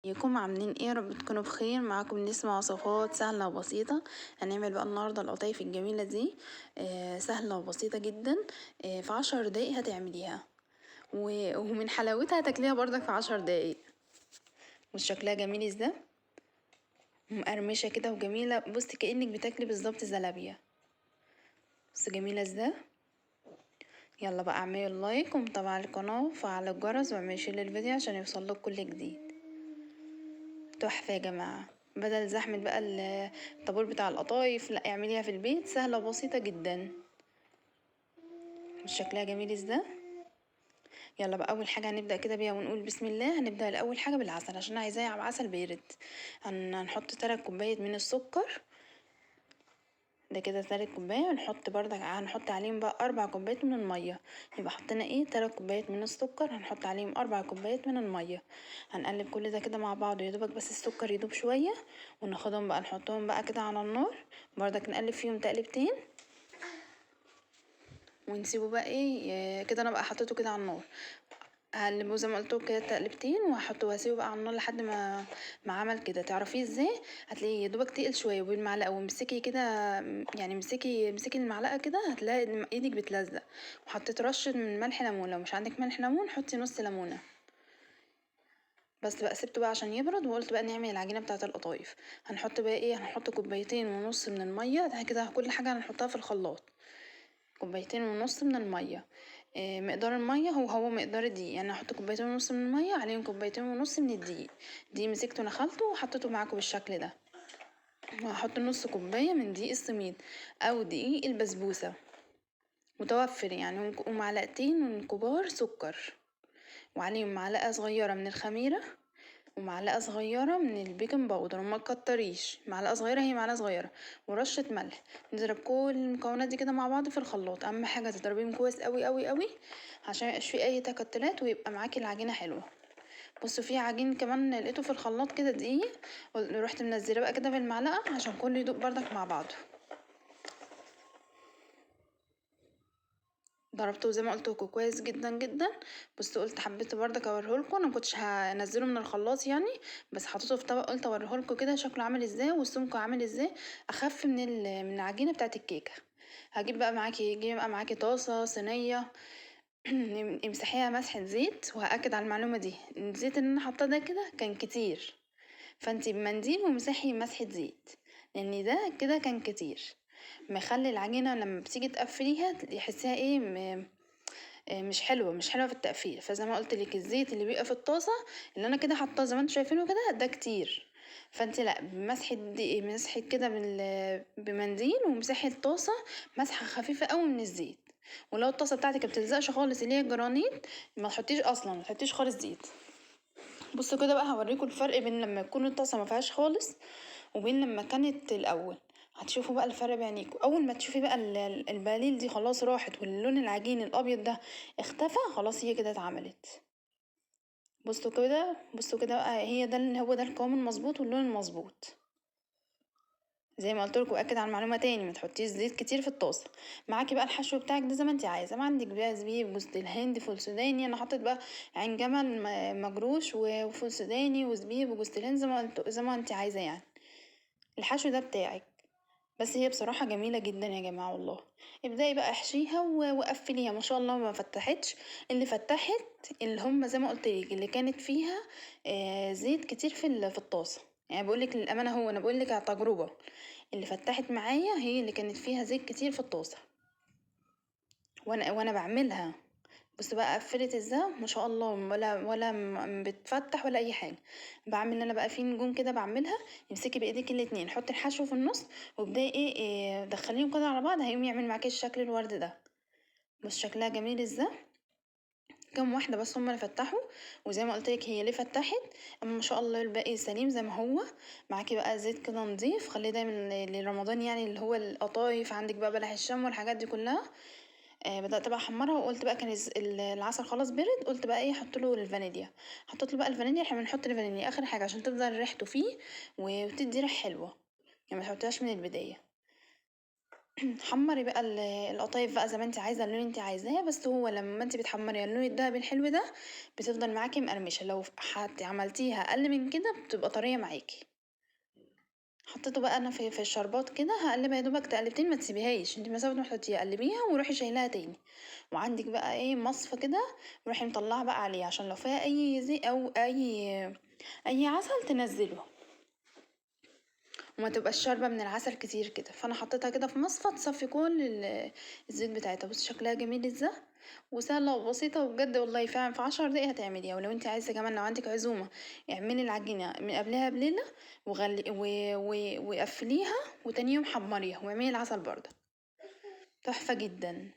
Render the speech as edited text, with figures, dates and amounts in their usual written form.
ازيكم عاملين ايه؟ يا رب تكونوا بخير. معاكم نسمة وصفات سهلة وبسيطة. هنعمل بقى النهاردة القطايف الجميلة دي، سهلة وبسيطة جدا، في 10 دقايق هتعمليها، ومن حلاوتها هتاكليها برضك في 10 دقايق. وشكلها جميل ازاي، مقرمشة كده وجميلة، بصي كأنك بتاكلي بالظبط زلابية، بس جميلة ازاي. يلا بقى اعملي like ومتابعة القناة وفعلي الجرس واعملي share للفيديو عشان يوصلك كل جديد. تحفة يا جماعة، بدل زحمة بقى الطابور بتاع القطايف، لا اعمليها في البيت، سهلة وبسيطة جدا. مش شكلها جميل ازاي؟ يلا بقى اول حاجة هنبدأ كده بيها ونقول بسم الله. هنبدأ الأول حاجة بالعسل عشان عايزاه عسل بارد. هنحط 3 كوبايات من السكر، ده كده 3 كوباية، ونحط برضك هنحط عليهم بقى 4 كوبايات من المية. يبقى حطينا ايه؟ 3 كوبايات من السكر، هنحط عليهم 4 كوبايات من المية. هنقلب كل ده كده مع بعضه، يا دوبك بس السكر يدوب شوية، وناخدهم بقى نحطهم بقى كده على النار، برضك نقلب فيهم تقلبتين ونسيبه بقى ايه كده. انا بقى حطيته كده على النار، هقلبه زي ما قلت لكم كده تقلبتين، وهحطه وهسيبه بقى على النار لحد ما عمل كده. تعرفيه ازاي؟ هتلاقيه يا دوبك تقل شوية بالمعلقه، وامسكي كده، يعني امسكي المعلقة كده، هتلاقي ان ايدك بتلزق. وحطيت رشه من ملح ليمون، لو مش عندك ملح ليمون حطي نص ليمونه بس. بقى سبته بقى عشان يبرد، وقلت بقى نعمل العجينة بتاعه القطايف. هنحط بقى ايه؟ هنحط كوبايتين ونص من المية، ده كده كل حاجة هنحطها في الخلاط. كوبايتين ونص من المية، مقدار المية هو مقدار الدقيق، يعني هحط كوبايتين ونص من المية عليهم كوبايتين ونص من الدقيق. دي مسكته نخلته وحطيته معاكم بالشكل ده. وهحط نص كوباية من دقيق السميد او دقيق البسبوسه متوفر يعني، ومعلقتين من كبار سكر، وعليهم معلقه صغيرة من الخميره، ومعلقة صغيرة من ال baking powder، وما تكتريش، معلقه صغيرة، هي معلقه صغيرة، ورشه ملح. نضرب كل المكونات دي كده مع بعض في الخلاط. اهم حاجة تضربيهم كويس قوي قوي قوي عشان ميبقاش فيه اي تكتلات، ويبقى معاكي العجينة حلوة. بصوا في عجين كمان لقيته في الخلاط كده دقيق، رحت منزله بقى كده بالمعلقه عشان كله يدوب بردك مع بعضه. ضربته زي ما قلت لكم كويس جدا جدا. بس قلت حبيت بردك اوريهولكم، انا ما كنتش هنزله من الخلاط يعني، بس حطيته في طبق قلت اوريهولكم كده شكله عامل ازاي وسمكه عامل ازاي، اخف من العجينة بتاعت الكيكه. هجيب بقى معاكي، جيبي بقى معاكي طاسه صينية، امسحيها مسحه زيت. وهاكد على المعلومة دي، الزيت اللي انا حاطاه ده كده كان كتير، فانتي بمنديل ومسحي مسحه زيت، لان ده كده كان كتير، مخلي العجينة لما بتيجي تقفليها تحسيها ايه، مش حلوة، مش حلوة في التقفيل. فزي ما قلت لك الزيت اللي بيبقى في الطاسه اللي انا كده حاطاه زي ما انتم شايفينه كده ده كتير، فانت لا بمسحه دي، مسحه كده بمنديل، ومسحي الطاسه مسحه خفيفة قوي من الزيت. ولو الطاسه بتاعتك ما بتلزقش خالص اللي هي الجرانيت، ما تحطيش اصلا، ما تحطيش خالص زيت. بصوا كده بقى هوريكم الفرق بين لما تكون الطاسه ما فيهاش خالص وبين لما كانت الاول. هتشوفوا بقى الفرق بعينيكم. اول ما تشوفي بقى البلاليل دي خلاص راحت، واللون العجين الابيض ده اختفى، خلاص هي كده اتعملت. بصوا كده، بصوا كده بقى، هي ده اللي هو ده القوام المظبوط واللون المظبوط. زي ما قلت لكم، واكد على المعلومة تاني، ما تحطيش زيت كتير في الطاسه. معاكي بقى الحشو بتاعك ده زي ما انت عايزه، ما عندك بقى زبيب، جوز الهند، فول سوداني. انا حطيت بقى عين جمل مجروش وفول سوداني وزبيب وجوز الهند، زي ما انت عايزه يعني. الحشو ده بتاعك. بس هي بصراحة جميلة جدا يا جماعة والله. ابدأي بقى احشيها وقفليها، ما شاء الله ما فتحتش. اللي فتحت اللي هم زي ما قلت لك اللي كانت فيها، زيت كتير في الطاسه. بقول لك للامانة، هو انا بقول لك على تجربه، اللي فتحت معايا هي اللي كانت فيها زيت كتير في الطاسه، وانا بعملها. بص بقى قفلت ازاي ما شاء الله، ولا بتفتح ولا اي حاجة. بعمل انا بقى في نجوم كده بعملها، امسكي بايديك الاتنين، حطي الحشو في النص، وابداي ايه، دخليهم كده على بعض، هيقوم يعمل معاكي الشكل الورد ده. بص شكلها جميل ازاي. كام واحدة بس هم اللي فتحوا، وزي ما قلت لك هي ليه فتحت، اما ما شاء الله الباقي سليم زي ما هو. معاكي بقى زيت كده نضيف، خليه دايما لرمضان يعني، اللي هو القطايف، عندك بقى بلح الشام والحاجات دي كلها. بدأت بقى احمرها، وقلت بقى كان العسل خلاص برد، قلت بقى ايه، احط له الفانيليا. حطيت له بقى الفانيليا، احنا بنحط الفانيليا اخر حاجة عشان تفضل ريحته فيه وتدي ريحه حلوة، يعني ما تحطيهاش من البداية. حمري بقى القطايف بقى زي ما انت عايزه، اللون اللي انت عايزاه، بس هو لما انت بتحمريها اللون الدهبي الحلو ده بتفضل معاكي مقرمشه. لو عملتيها اقل من كده بتبقى طرية معاكي. حطيته بقى انا في الشربات كده، هقلبها يا دوبك تقلبتين، ما تسيبيهاش انت مسافة ما تحطيها، قلبيها وروحي شايلاها تاني. وعندك بقى ايه مصفى كده، روحي مطلعه بقى عليها عشان لو فيها اي زيت او اي عسل تنزله، وما تبقاش شاربه من العسل كتير كده. فانا حطيتها كده في مصفى تصفي كل الزيت بتاعتها. بصي شكلها جميل ازاي، وسهلة وبسيطة، وبجد والله فعلا في 10 دقايق هتعمليها. ولو انت عايزه كمان لو عندك عزومة اعملي العجينة من قبلها بليلة وغلي وقفليها، وتاني يوم حمريها واعملي العسل برضه، تحفة جدا.